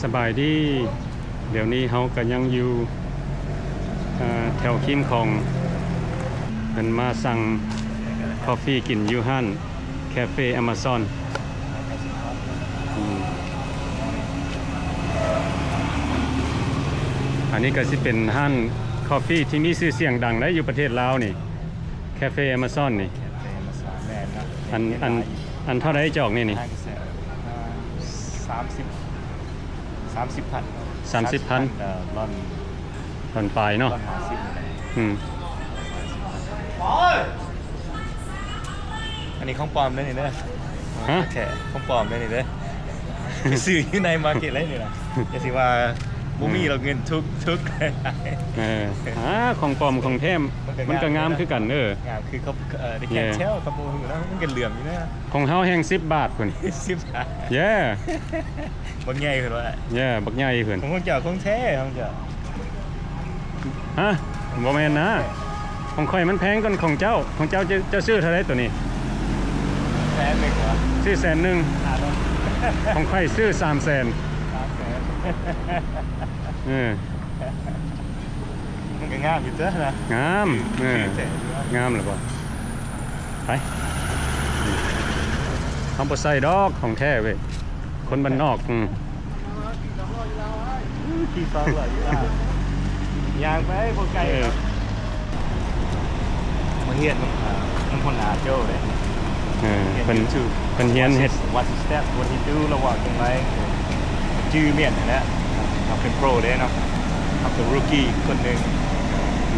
ສະບາຍດີ ດຽວນີ້ເຮົາກະຍັງຢູ່ ເອີ ແຖວຄີມຂອງ ເພິ່ນມາສັ່ງຄອຟຟີກິນຢູ່ຮ້ານແຄເຟອາມາຊອນ. ອືມ ອັນນີ້ກະຊິເປັນຮ້ານຄອຟຟີທີ່ມີຊື່ສຽງດັງໄດ໋ ຢູ່ປະເທດລາວນີ້ ແຄເຟອາມາຊອນນີ້. ແມ່ນເນາະ ອັນ ອັນ ອັນເທົ່າໃດຈອກນີ້ນີ້? ສາມສິບ ສາມສິບພັນ ສາມສິບພັນ ເອີ ລອນ ລອນປາຍເນາະ ລອນຫ້າສິບນີ້ແຫຼະ. ອືມ ອັນນີ້ຂອງປອມເດີນີ້ເດີ. ຮະ? ແທ້ ຂອງປອມເດີນີ້ເດີ ໄປຊື້ຢູ່ໃນມາເກັດເລີຍນີ້ນະ. ຢ່າຊິວ່າບໍ່ມີດອກເງິນທຸກ ທຸກ. ເອີ ອ່າ ຂອງປອມຂອງແທ້ ມັນກະງາມຄືກັນເດີ. ງາມຄືເຂົາ ເອີ ໄດ້ແຄ່ແຖວ ເຂົາບໍ່ຮູ້ນະ ມັນກະເຫຼືອມຢູ່ນະ. ຂອງເຮົາແຮ່ງສິບບາດພຸ້ນ ສິບບາດ. ເຢ້ ບັກໃຫຍ່ເພິ່ນວ່າ. ເຢ້ ບັກໃຫຍ່ເພິ່ນ. ຂອງເຈົ້າຂອງແທ້ ຂອງເຈົ້າ. ຮະ? ບໍ່ແມ່ນນະ ຂອງຂ້ອຍມັນແພງກວ່າຂອງເຈົ້າ. ຂອງເຈົ້າ ເຈົ້າ ເຈົ້າຊື້ເທົ່າໃດໂຕນີ້? ແສນໜຶ່ງຫວາ? ຊື້ແສນໜຶ່ງ ຂອງຂ້ອຍຊື້ສາມແສນ. ສາມແສນ ເອີ ມັນກະງາມຢູ່ເດີນະ. ງາມ ເອີ ງາມແລ້ວບໍ່? ໄປ ເຮົາບໍ່ໃສ່ດອກຂອງແທ້ເວີຍ ຄົນບ້ານນອກ. ອືມ ຂີ່ສອງລ້ອຢູ່ລາວ ຍ່າງໄປບໍ່ໄກດອກ. ມາຮຽນນຳ ນຳຫົວໜ້າໂຈ້ເດ້. ເອີ ເພິ່ນ ເພິ່ນຮຽນເຮັດ What he step, what he do ລະເວົ້າຈັ່ງໃດ ຈື່ແມ່ນຫັ້ນແຫຼະ. ເຮົາເປັນໂປຣເດ້ເນາະ ເຮົາເປັນຣູກີຄົນໜຶ່ງ.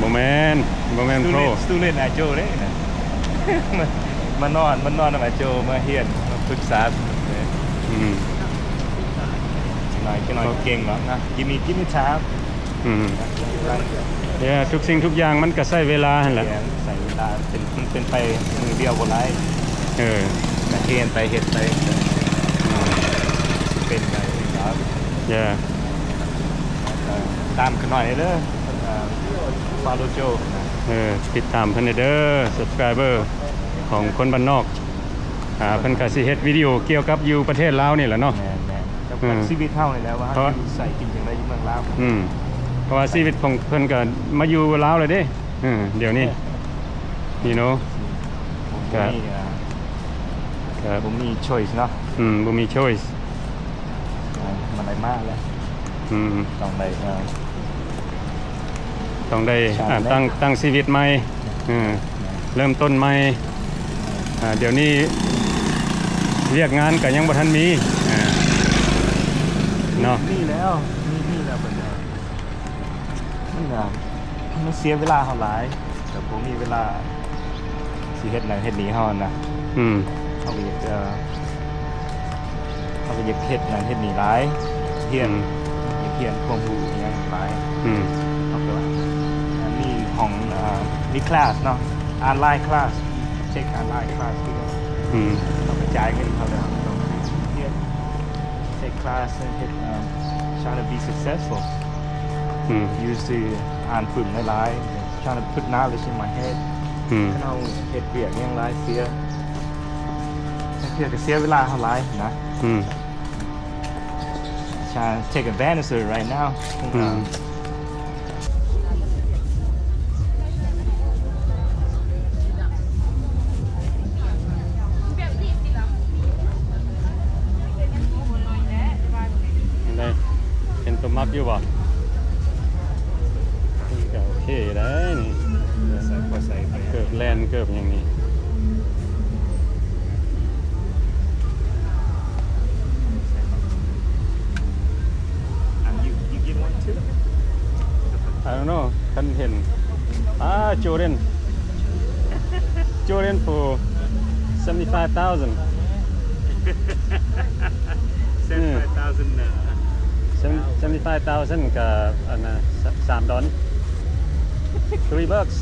ບໍ່ແມ່ນ ບໍ່ແມ່ນໂປຣ student ອ້າຍໂຈ້ເດ້. ມາ ມານອນ ມານອນນຳອ້າຍໂຈ້ ມາຮຽນ ມາປຶກສາເດ້. ອືມ ໜ້ອຍ ຈັກໜ້ອຍເກັ່ງດອກນະ. Give me, give me time. ອືມ ເອີ ທຸກສິ່ງທຸກຢ່າງມັນກະໃຊ້ເວລາຫັ້ນແຫຼະ. ໃຊ້ເວລາ ເປັນ ມັນເປັນໄປມື້ດຽວບໍ່ໄດ້. ເອີ ກະຮຽນໄປ ເຮັດໄປ ເປັນໄປເອງດອກ. ເອີ ຕາມຂະໜ້ອຍເດີ ເອີ follow Joe ນະ. ເອີ ຕິດຕາມເພິ່ນເດີ subscriber ຂອງຄົນບ້ານນອກ. ອ່າ ເພິ່ນກະຊິເຮັດວິດີໂອກ່ຽວກັບຢູ່ປະເທດລາວນີ້ແຫຼະເນາະ. ແມ່ນໆ ກັບ ເອີ ກັບຊີວິດເຮົານີ້ແຫຼະ ວ່າເຮົາຢູ່ໃສ ກິນຈັ່ງໃດຢູ່ເມືອງລາວ. ອືມ ເພາະວ່າຊີວິດຂອງເພິ່ນກະມາຢູ່ລາວແລ້ວເດ້. ເອີ ດຽວນີ້ you know ບໍ່ມີ ກະບໍ່ມີ choice ເນາະ. ອືມ ບໍ່ມີ choice ມັນໄດ້ມາແລ້ວ. ອືມ ຕ້ອງໄດ້ ເອີ ຕ້ອງໄດ້ ຕັ້ງ ຕັ້ງຊີວິດໃໝ່ ເອີ ເລີ່ມຕົ້ນໃໝ່. ອ່າ ດຽວນີ້ວຽກງານກະຍັງບໍ່ທັນມີ ເອີ ເນາະ. ມີແລ້ວ ມີ ມີແລ້ວ ເພິ່ນວ່າ ມັນກະ ມັນເສຍເວລາເຮົາຫຼາຍ ກະບໍ່ມີເວລາຊິເຮັດນັ້ນເຮັດນີ້ເຮົາຫັ້ນນະ. ອືມ ເຮົາກະຢາກ ເອີ ເຮົາກະຢາກເຮັດນັ້ນເຮັດນີ້ຫຼາຍ ຮຽນ ອືມ ຢາກຮຽນຄວາມຮູ້ຫຍັງຫຼາຍ. ອືມ ເຮົາກະວ່າ ອັນນີ້ຂອງ ເອີ ມີ class ເນາະ ອອນລາຍ class, take ອອນລາຍ class ຄືກັນ. ອືມ ເຮົາກະຈ່າຍເງິນເຂົາແລ້ວ ເຮົາກະຕ້ອງຮຽນ take class and ເຮັດ ເອີ trying to be successful. ອືມ use to ອ່ານປຶ້ມຫຼາຍໆ trying to put knowledge in my head. ອືມ ຄັນເຮົາເຮັດວຽກຫຍັງຫຼາຍເສຍ ເສຍ ກະເສຍເວລາເຮົາຫຼາຍນະ. ອືມ trying to take advantage of it right now. ອືມ ໄດ້ ເຫັນໂຕມັກຢູ່ບໍ່? ນີ້ກະໂອເຄໄດ໋ນີ້ ໃສ່ ພໍໃສ່ໄປ ເກີບແລ່ນເກີບຫຍັງນີ້. And you, you get one too? I don't know. ຄັນເຫັນ ອ່າ Jordan. Jordan for seventy-five thousand. Seventy-five thousand ນະ. Seven- seventy-five thousand ກະອັນນະ ສ- ສາມດອນ. Three bucks.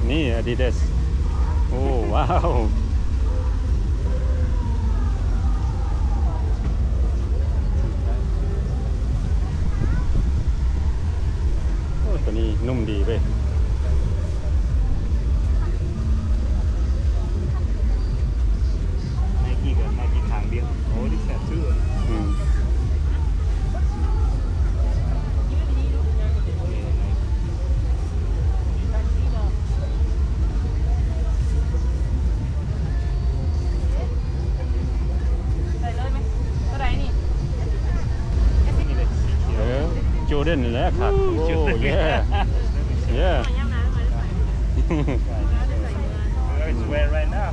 ນີ້ Adidas. ໂອ້ ວ້າວ. ໂອ້ ຕົນ ນີ້ນຸ້ມດີເວີຍ. ໄນກີ້ກັບໄນກີ້ທາງດຽວ. ໂອ້ ນີ້ແຊບຊື່. ອືມ. ໃສ່ເລີຍໄໝ? ຕົວໃດນີ້? ເອີ Jordan ນີ້ແຫຼະຄັກ. ໂອ້ yeah yeah. It's wear right now.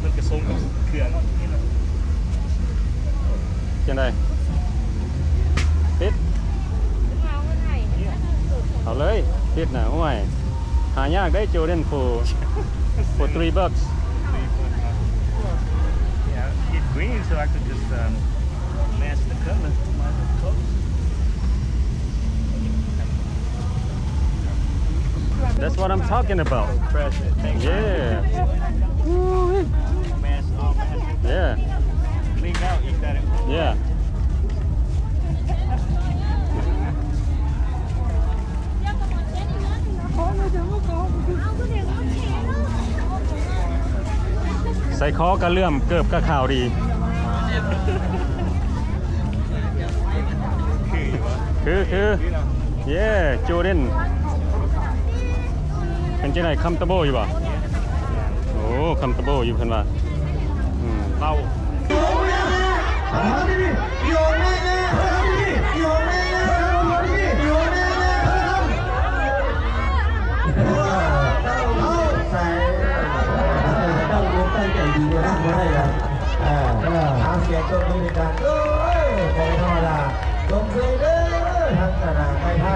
ມັນກະຊົງເຄື່ອງນີ້ລະ. ຈັ່ງໃດ? ຕິດ? ເອົາເລີຍ ຕິດນະ. ຫ້ວຍ ຫາຍາກເດ້ Jordan for for three bucks. Yeah, get green so I could just, um, match the color of my clothes. That's what I'm talking about. Fresh. Thanks. Yeah. Ooh. Match, all match. Yeah. Clean out, eat that. Yeah. ໃສ່ຄໍກະເຫຼື້ອມ ເກີບກະຂາວດີ. ຄື ຄື yeah Jordan. ເປັນຈັ່ງໃດ comfortable ຢູ່ບໍ່? ໂອ້ comfortable ຢູ່ ເພິ່ນວ່າ. ອືມ ເບົາ. ຕັ້ງອົກຕັ້ງໃຈດີກວ່ານັ້ນບໍ່ໄດ້ລະ. ເອີ ເອົາ ສຽງຕົບມືໃຫ້ກັນ. ເອີ ບໍ່ທຳມະດາ. ຊົມເຊີຍເດີ ທັງຄະນະໄມ້ໄຜ່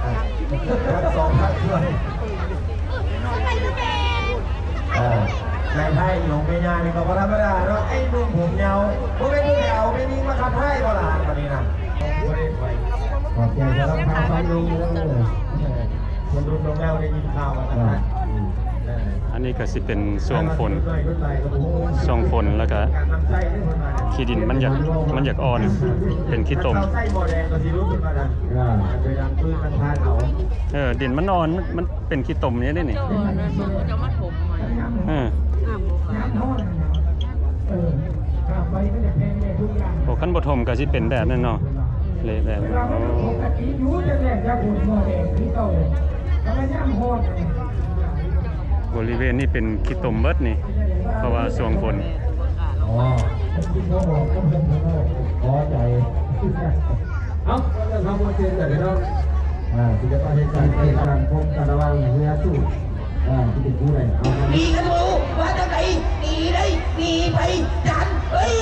ທັງສອງພັກດ້ວຍ. ເອີ ນາຍໄທຂອງແມ່ຍ່ານີ້ກໍບໍ່ທຳມະດາເນາະ ໄອ້ໜຸ່ມຜົມຍາວ. ບໍ່ແມ່ນຜູ້ໃດເອົາແມ່ຍິງມາຂັບໄທບໍ່ລະ ອັນນີ້ນະ. ຂອບໃຈສຳລັບຂ່າວຟັງລຸງເດີ. ຄົນລຸງລົງແລ້ວໄດ້ຍິນຂ່າວວ່າຊັ້ນນະ. ອັນນີ້ກໍຊິເປັນຊ່ວງຝົນ ຊ່ວງຝົນ ແລ້ວກໍຂີ້ດິນມັນຢາກ ມັນຢາກອ່ອນ ເປັນຂີ້ຕົມ. ເອີ ດິນມັນອ່ອນ ມັນ ເປັນຂີ້ຕົມນີ້ເດ້ນີ້. ເອີ ໂອ້ ຄັນບໍ່ຖົມກໍຊິເປັນແບບນັ້ນເນາະ ເລະແບບນັ້ນ. ໂອ້ ບໍລິເວນນີ້ເປັນຂີ້ຕົມເບິດນີ້ ເພາະວ່າຊ່ວງຝົນ. ອໍ ເອົາ ເຮົາມາເຊີນກັນເນາະ. ອ່າ ສິລະປະເຮັດການ ເຮັດການພົບກັນລະຫວ່າງເຮືອສູບ ອ່າ ທີ່ເປັນຄູ່ໃດ. ເອົາ ໜີກັນບໍ່ຮູ້ວ່າຈັ່ງໃດ ໜີໄດ້ ໜີໄປ ຈັນ ເອີຍ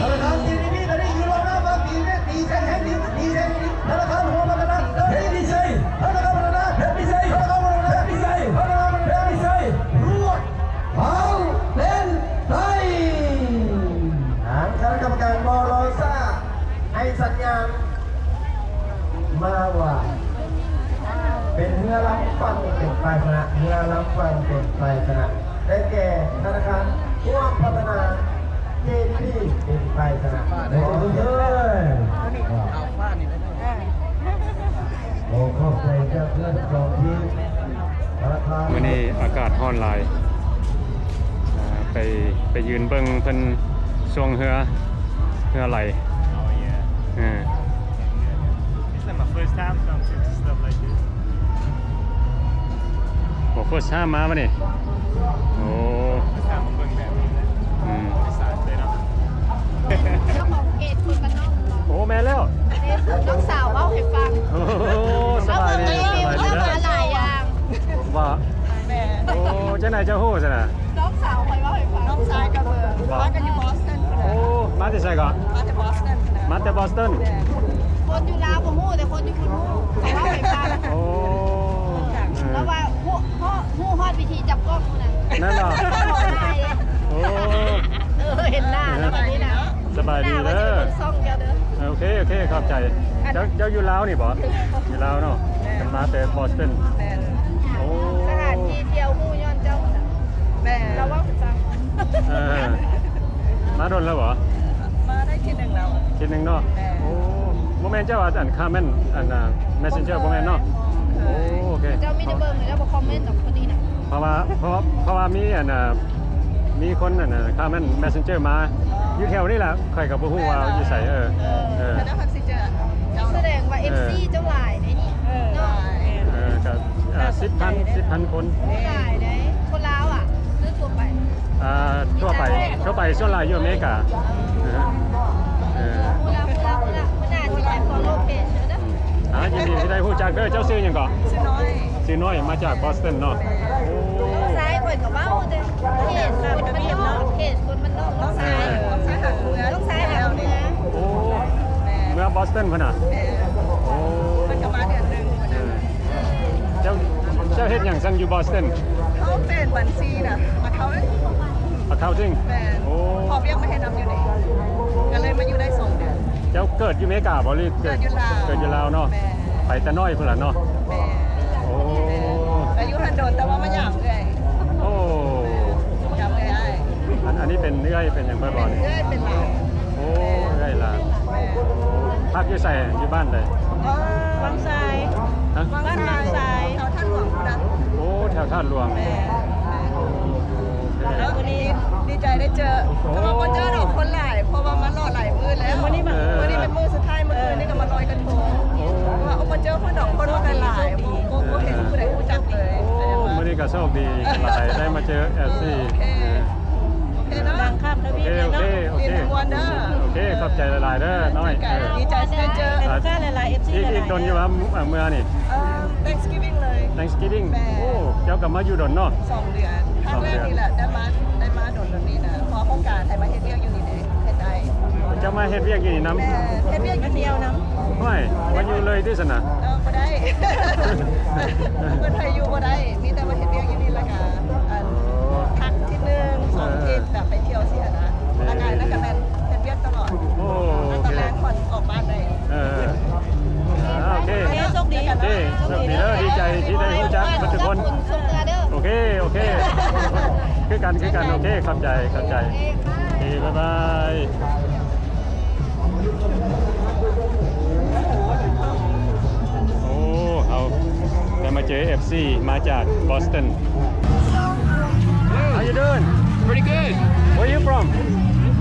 ທະນາຄານ CBB ຕອນນີ້ຢູ່ລອງໜ້າມາ ຕີເລດ ຕີແຊງແຮງ ຕີແຊງ ທະນາຄານຫົວພັດທະນາ ເພດວິໄຊ ທະນາຄານພັດທະນາ ເພດວິໄຊ ທະນາຄານພັດທະນາ ເພດວິໄຊ ທະນາຄານພັດທະນາ ເພດວິໄຊ ລວດ ເອົາ ເປັນໄທ. ທາງຄະນະກຳມະການ ມລສ ໃຫ້ສັນຍານມາວ່າ ເປັນເຮືອລຳຝັ່ງເປັນຝ່າຍຊະນະ, ເຮືອລຳຝັ່ງເປັນຝ່າຍຊະນະ ໄດ້ແກ່ທະນາຄານຮ່ວມພັດທະນາ ເຈດີ ເປັນຝ່າຍຊະນະ. ຂໍເຊີນ ເອົາຟ້ານີ້ໄປເນາະ. ຂໍຂອບໃຈຈາກເພື່ອນສອງທີມ. ມື້ນີ້ອາກາດຮ້ອນຫຼາຍ ອ່າ ໄປ ໄປຢືນເບິ່ງເພິ່ນຊ່ວງເຮືອ ເຮືອໄຫຼ. Oh yeah. ເອີ It's like my first time come to stuff like this. ໂອ້ first time ມາວະນີ້. ໂອ້ First time ມາເບິ່ງແບບນີ້ນະ. ອືມ ເຈົ້າຂອງເຂດຄົນບ້ານນອກ. ໂອ້ ແມ່ນແລ້ວ ນ້ອງສາວເວົ້າໃຫ້ຟັງ. ໂອ້ ສະບາຍດີ ສະບາຍດີເດີ. ວ່າ ແມ່ນ ໂອ້ ຈັ່ງໃດເຈົ້າຮູ້ຊັ້ນນະ? ນ້ອງສາວຂ້ອຍເວົ້າໃຫ້ຟັງ. ນ້ອງຊາຍກັບເບີ ວ່າ ມາກັນຢູ່ Boston ພຸ້ນນະ. ໂອ້ ມາແຕ່ໃສເກາະ? ມາແຕ່ Boston ພຸ້ນນະ. ຄົນຢູ່ລາວບໍ່ຮູ້ ແຕ່ຄົນຢູ່ພຸ້ນຮູ້ ເຂົາເວົ້າໃຫ້ຟັງ. ໂອ້ ລາວວ່າຮູ້ ຮູ້ຮອດວິທີຈັບກ້ອງພຸ້ນນະ. ແມ່ນບໍ່? ໂອ້ ເອີ ເຫັນໜ້າແລ້ວບັດນີ້ນະ. ສະບາຍດີເດີ ໜ້າວ່າຈະເປັນຊ່ອງເຈົ້າເດີ. ໂອເຄ ໂອເຄ ຂອບໃຈ. ເຈົ້າ ເຈົ້າຢູ່ລາວນີ້ບໍ່? ຢູ່ລາວເນາະ. ແມ່ນ ມາແຕ່ Boston. ແມ່ນ ໂອ້ ສະຖານທີ່ທ່ຽວຮູ້ຍ້ອນເຈົ້າ. ແມ່ນ ລາວເວົ້າໃຫ້ຟັງ. ເອີ ມາດົນແລ້ວບໍ່? ມາໄດ້ທິດໜຶ່ງແລ້ວ. ທິດໜຶ່ງເນາະ. ແມ່ນ ໂອ້ ບໍ່ແມ່ນເຈົ້າ ອັນ ຄາແມນ ອັນ ແມັດເຊັນເຈີ ບໍ່ແມ່ນເນາະ? ໂອ້ ໂອເຄ ເຈົ້າມີແຕ່ເບິ່ງ ແລ້ວບໍ່ຄອມເມັນດອກຄົນນີ້ນະ. ເພາະວ່າ ເພາະ ເພາະວ່າມີ ອັນ ມີຄົນ ອັນ ຄາແມນ ແມັດເຊັນເຈີ ມາຢູ່ແຖວນີ້ແຫຼະ ຂ້ອຍກໍບໍ່ຮູ້ວ່າຢູ່ໃສ. ເອີ ເອີ ເອີ ແສດງວ່າເອັຟຊີເຈົ້າຫຼາຍເດ້ນີ້ເນາະ. ເອີ ກໍ ເອີ ສິບພັນ ສິບພັນຄົນ. ຫຼາຍເດ້ ຄົນລາວອະ ຫຼືທົ່ວໄປ? ອ່າ ທົ່ວໄປ ທົ່ວໄປ ສ່ວນຫຼາຍຢູ່ອາເມລິກາ. ເອີ ເອີ ເອີ ມື້ລະ ມື້ລະ ມື້ລະ ມື້ໜ້າຊິໄປ follow page ເດີ. ອ່າ ຍິນດີທີ່ໄດ້ຮູ້ຈັກເດີ. ເຈົ້າຊື່ຫຍັງເກາະ? ຊື່ນ້ອຍ. ຊື່ນ້ອຍ ມາຈາກ Boston ເນາະ. ໂອ້ ນ້ອງຊາຍຂ້ອຍກໍເວົ້າແຕ່ເພຈຄົນມັນນ້ອຍ ເພຈຄົນມັນນ້ອຍ. ນ້ອງຊາຍ ນ້ອງຊາຍຫາເມືອ ນ້ອງຊາຍຫາເມືອ. ໂອ້ ເມືອ Boston ພຸ້ນນະ? ແມ່ນ. ໂອ້ ເພິ່ນກໍມາເດືອນໜຶ່ງ. ເອີ ເຈົ້າ ເຈົ້າເຮັດຫຍັງຊັ້ນຢູ່ Boston? ເຮົາເປັນບັນຊີນະ accounting. Accounting? ແມ່ນ. ໂອ້ ຂໍວຽກມາເຮັດນຳຢູ່ນີ້ ກໍເລີຍມາຢູ່ໄດ້ສອງເດືອນ. ເຈົ້າເກີດຢູ່ເມກາບໍ່ ຫຼືເກີດ ເກີດຢູ່ລາວ? ເກີດຢູ່ລາວເນາະ. ແມ່ນ. ໄປແຕ່ນ້ອຍພຸ້ນລະເນາະ. ແມ່ນ. ໂອ້ ແມ່ນ ກໍຢູ່ຫັ້ນດົນ ແຕ່ວ່າມາຢາມເອື້ອຍ. ໂອ້ ຢາມເອື້ອຍອ້າຍ. ອັນ ອັນນີ້ເປັນເອື້ອຍເປັນຫຍັງເພິ່ນບໍ່ນີ້? ເປັນເອື້ອຍເປັນຫຼານ. ໂອ້ ເອື້ອຍຫຼານ. ແມ່ນ. ພັກຢູ່ໃສ? ຢູ່ບ້ານໃດ? ເອີ ວັງຊາຍ. ຮະ? ບ້ານວັງຊາຍ ແຖວທ່າຫຼວງພຸ້ນນະ. ໂອ້ ແຖວທ່າຫຼວງ. ແມ່ນ. ແລ້ວມື້ນີ້ດີໃຈໄດ້ເຈີ ແຕ່ວ່າບໍ່ເຈີດອກຄົນຫຼາຍ ເພາະວ່າມາຫຼໍ່ຫຼາຍມື້ແລ້ວ. ມື້ນີ້ ເອີ ມື້ນີ້ເປັນມື້ສຸດທ້າຍ ມື້ຄືນນີ້ກໍມາລອຍກະທົງ. ໂອ້ ເພາະວ່າບໍ່ເຈີຄົນດອກ ຄົນມັນກໍຫຼາຍ ບໍ່ ບໍ່ ບໍ່ເຫັນຜູ້ໃດຮູ້ຈັກເລີຍ. ໂອ້ ມື້ນີ້ກໍໂຊກດີຫຼາຍ ໄດ້ມາເຈີເອັຟຊີ. ໂອເຄ ໂອເຄເນາະ ໂອເຄ ໂອເຄ ໂອເຄ ຂອບໃຈຫຼາຍໆເດີນ້ອຍ. ດີໃຈທີ່ໄດ້ເຈີ ຫຼາຍໆ ເອັຟຊີ ອີກ ອີກດົນຢູ່ວ່າເມືອນີ້? ເອີ Thanksgiving ເລີຍ. Thanksgiving. ແມ່ນ. ໂອ້ ເຈົ້າກໍມາຢູ່ດົນເນາະ? ສອງເດືອນ. ຄັ້ງແລກນີ້ແຫຼະ ໄດ້ມາ ໄດ້ມາດົນແບບນີ້ນະ ເພາະວ່າໂຄງການໃຫ້ມາເຮັດວຽກຢູ່ນີ້ເດ້ ເຮັດໄດ້. ເຈົ້າມາເຮັດວຽກຢູ່ນີ້ນຳ? ແມ່ນ ເຮັດວຽກຢູ່ນີ້. ໂອ້ຍ ມາຢູ່ເລີຍຕິຊັ້ນນະ? ເອີ ບໍ່ໄດ້ ເພິ່ນໃຫ້ຢູ່ບໍ່ໄດ້ ມີແຕ່ມາເຮັດວຽກຢູ່ນີ້ ແລ້ວກະ ອັນ ພັກທິດໜຶ່ງສອງທິດ ແບບໄປທ່ຽວຊີ້ນະ. ແລ້ວກະນັ້ນກະແມ່ນເຮັດວຽກຕະຫຼອດ. ໂອ້ ໂອເຄ ແລ້ວຕອນແລງຄ່ອຍອອກບ້ານໄດ້. ເອີ ອ່າ ໂອເຄ ໂອເຄ ໂຊກດີ ໂຊກດີເດີ ດີໃຈທີ່ໄດ້ຮູ້ຈັກເບິດທຸກຄົນ. ໂອເຄ ໂອເຄ ຄືກັນ ຄືກັນ. ໂອເຄ ຂອບໃຈ ຂອບໃຈ. ໂອເຄ ບາຍບາຍ. ໂອ້ ເຮົາໄດ້ມາເຈີເອັຟຊີ ມາຈາກ Boston. How you doing? Pretty good. Where you from?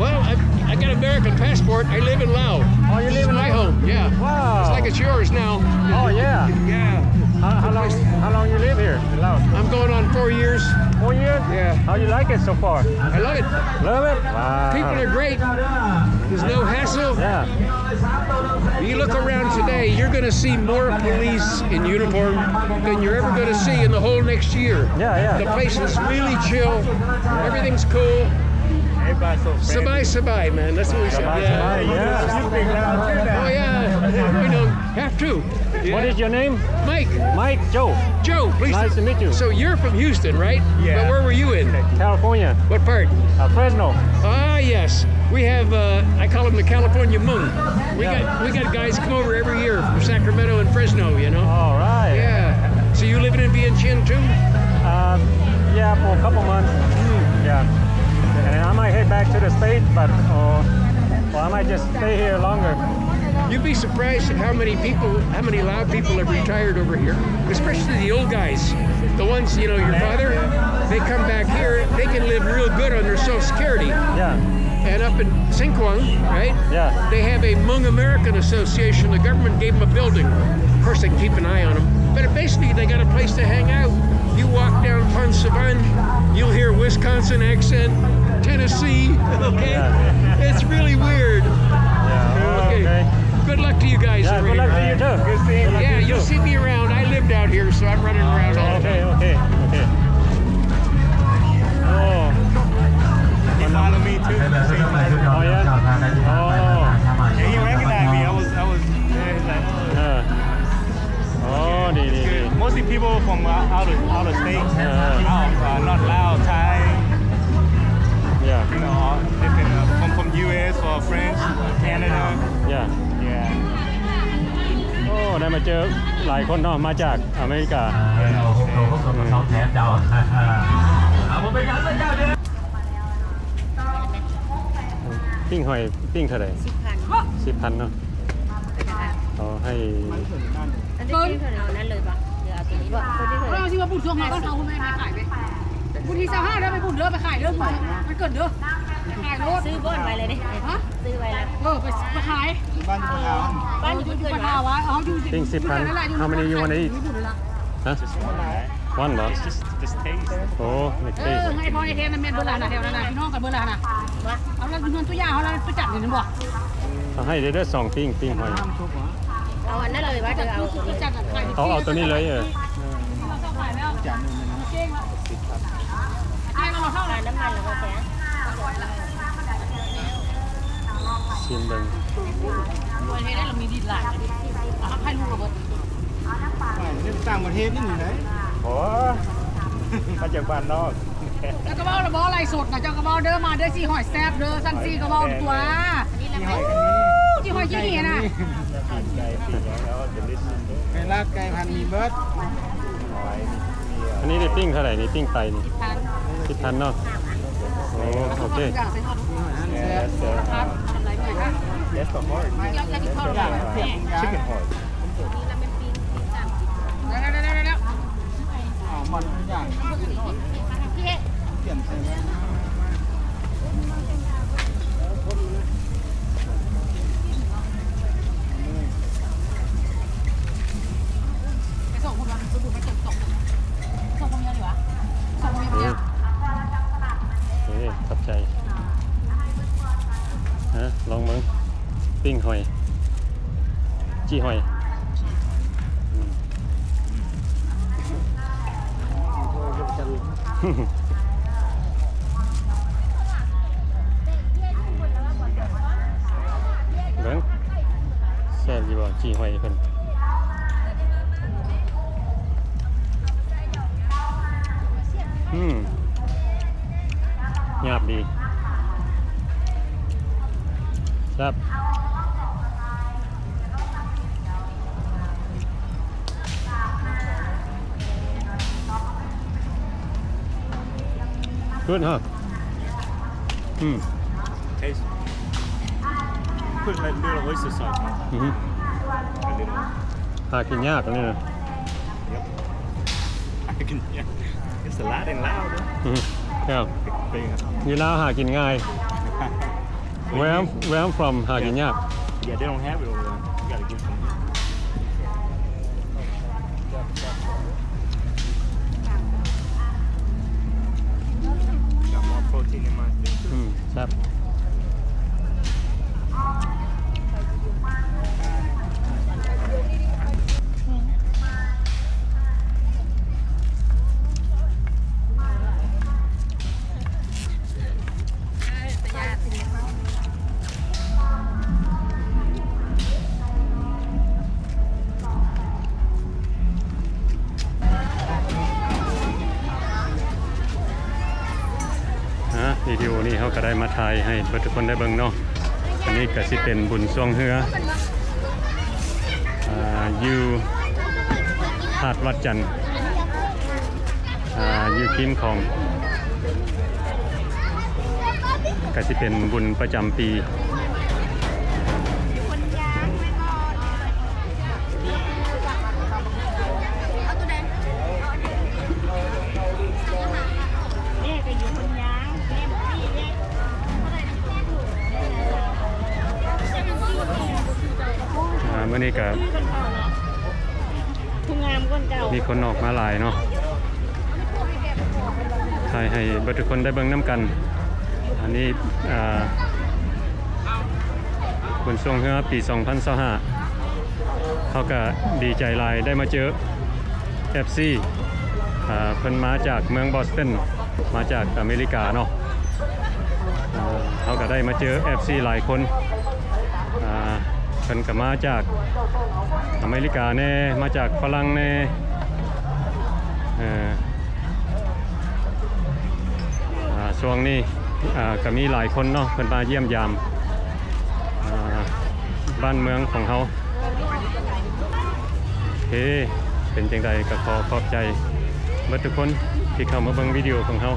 Well, I, I got American passport. I live in Laos. Oh, you live in Laos? This is my home, yeah. Wow. Just like it's yours now. Oh, yeah. Yeah. How, how long, how long you live here in Laos? I'm going on four years. Four years? Yeah. How you like it so far? I love it. Love it? Wow. People are great. There's no hassle. Yeah. You look around today, you're gonna see more police in uniform than you're ever gonna see in the whole next year. Yeah, yeah. The place is really chill. Everything's cool. Everybody's so friendly. Sabai, sabai, man. That's what we say. Sabai, yeah. Sabai, yeah. You speak loud too now. Oh, yeah. We know. Have to. What is your name? Mike. Mike, Joe. Joe, pleased to meet you. Nice to meet you. So you're from Houston, right? Yeah. But where were you in? California. What part? Uh, Fresno. Ah, yes. We have, uh, I call them the California Hmong. We got, we got guys come over every year from Sacramento and Fresno, you know? All right. Yeah. So you living in Vientiane too? Uh, yeah, for a couple months. Mm. Yeah. And then I might head back to the States, but, uh, or I might just stay here longer. You'd be surprised at how many people, how many Lao people have retired over here, especially the old guys. The ones, you know, your father, they come back here, they can live real good on their Social Security. Yeah. And up in Sinkwang, right? Yeah. They have a Hmong American Association. The government gave them a building. Of course, they keep an eye on them. But it, basically, they got a place to hang out. You walk down Pon Savan, you'll hear Wisconsin accent, Tennessee, okay? Yeah. It's really weird. Yeah, oh, okay. Okay. Good luck to you guys over here. Yeah, good luck to you too. Good seeing you. Yeah, you'll see me around. I lived out here, so I'm running around all the time. Okay, okay, okay. Oh. He follow me too. Oh, yeah? Oh. Yeah, he recognized me. I was, I was, yeah, he's like, ເອີ ອໍ ດີ ດີ ດີ. Mostly people from, uh, out of, out of state. ເອີ ເອີ Out, uh, not Lao, Thai. Yeah. You know, different, uh, from, from U S or France, Canada. Yeah. Yeah. ໂອ້ ໄດ້ມາເຈີຫຼາຍຄົນເນາະ ມາຈາກອາເມລິກາ. ປີ້ງຫອຍ ປີ້ງເທົ່າໃດ? ສິບພັນ ສິບພັນເນາະ. ເອົາໃຫ້ ອັນນີ້ເອົານັ້ນເລີຍບໍ່ ຫຼືເອົາຕົວນີ້ບໍ່? ເອົາຊິມາບຸນຊ່ວງມາບ້ານເຮົາພຸ້ນແມ່ ໄປຂາຍໄປ ບຸນທີຊາວຫ້າເດີ ໄປບຸນເດີ ໄປຂາຍເດີ ມັນເກີດເດີ ໄປຂາຍໂລດ ຊື້ບ່ອນໄວ້ເລີຍເດ້ ຮະ ຊື້ໄວ້ແລ້ວ ເອີ ໄປ ໄປຂາຍ ບ້ານຢູ່ປະທາວ ບ້ານຢູ່ປະທາວ ເອົາຢູ່ ປີ້ງສິບພັນ ເຮົາບໍ່ໄດ້ຢູ່ຫັ້ນອີກ ຮະ? Just one, right? One ເນາະ Just, just, just taste. ໂອ້ ເອີ ໃຫ້ພໍ່ໃຫ້ແທ້ນະ ແມ່ນເບິດລະນະ ແຖວນັ້ນນະ ພີ່ນ້ອງກັນເບິດລະນະ ເອົາລະ ຢູ່ເຮືອນຕຸຢ່າເຮົາລະ ໄປຈັດນີ້ແມ່ນບໍ່? ເອົາໃຫ້ເດີ ສອງປີ້ງ ປີ້ງຫອຍ ເອົາອັນນັ້ນເລີຍວ່າ ເດີ ເອົາ ໄປຈັດຂາຍ ເອົາ ເອົາຕົວນີ້ເລີຍ ເອີ ຈານໜຶ່ງນະ ເອົານ້ຳມັນແລ້ວກໍແຊະ ຊິມເບິ່ງ ເຮັດໃຫ້ເຮົາມີດິນຫຼາຍ ເອົາໃຫ້ລູກລະເບິດ. ໄປເຮັດຕ່າງປະເທດນີ້ຢູ່ໃດ? ບໍ່ ມາຈາກບ້ານນອກ ເຈົ້າກໍເວົ້າລະບໍ່ ໄລສົດນະ ເຈົ້າກໍເວົ້າເດີ ມາເດີ ຈີ່ຫອຍແຊບເດີ ຊັ້ນຊີ້ກໍເວົ້າຕົວະ ຈີ່ຫອຍຂີ້ເຫຮ່ນະ ໄກ່ປີ້ງຫຍັງເອົາ delicious ເດີ ໄກ່ລາດ ໄກ່ພັນມີເບິດ ອັນນີ້ໄດ້ປີ້ງເທົ່າໃດນີ້? ປີ້ງໄຕນີ້ ສິບພັນເນາະ ໂອ້ ໂອເຄ That's the heart. Chicken heart. ເອີ ຂອບໃຈ ຮະ ລອງເບິ່ງ ປີ້ງຫອຍ ຈີ່ຫອຍ ອືມ ເບິ່ງ ແຊບຢູ່ບໍ່ ຈີ່ຫອຍເພິ່ນ? ອືມ ຫຍາບດີ ແຊບ Good, huh? ອືມ Taste. Put a little oyster sauce on. ອືຮຶ A little. ຫາກິນຍາກອັນນີ້ນະ. Yep. ຫາກິນຍາກ. It's a lot in Lao, though. ອືຮຶ Yeah. Big, big, huh? ຢູ່ລາວຫາກິນງ່າຍ. Where I'm, where I'm from ຫາກິນຍາກ. Yeah, they don't have it over there. You gotta get some. Got more protein in mine too. ອືມ ແຊບ. ອ່າ ວິດີໂອນີ້ເຮົາກໍໄດ້ມາຖ່າຍໃຫ້ເບິດທຸກຄົນໄດ້ເບິ່ງເນາະ. ອັນນີ້ກໍຊິເປັນບຸນຊ່ວງເຮືອ ອ່າ ຢູ່ຫາດວັດຈັນ ອ່າ ຢູ່ຄີມຂອງ ກໍຊິເປັນບຸນປະຈຳປີ. ອ່າ ມື້ນີ້ກໍ ຜູ້ງາມກ່ອນເກົ່າ ມີຄົນອອກມາຫຼາຍເນາະ. ຖ່າຍໃຫ້ເບິດທຸກຄົນໄດ້ເບິ່ງນຳກັນ. ອັນນີ້ ອ່າ ບຸນຊ່ວງເຮືອປີສອງພັນຊາວຫ້າ ເຮົາກະດີໃຈຫຼາຍໄດ້ມາເຈີເອັຟຊີ ອ່າ ເພິ່ນມາຈາກເມືອງບອສຕັນ ມາຈາກອາເມລິກາເນາະ. ເຮົາກະໄດ້ມາເຈີເອັຟຊີຫຼາຍຄົນ ອ່າ ເພິ່ນກະມາຈາກອາເມລິກາແດ່ ມາຈາກຝຣັ່ງແດ່ ເອີ ອ່າ ຊ່ວງນີ້ ອ່າ ກະມີຫຼາຍຄົນເນາະ ເພິ່ນມາຢ້ຽມຢາມ ອ່າ ບ້ານເມືອງຂອງເຮົາ. ເອີ ເປັນຈັ່ງໃດກະຂໍຂອບໃຈເບິດທຸກຄົນທີ່ເຂົ້າມາເບິ່ງວິດີໂອຂອງເຮົາ.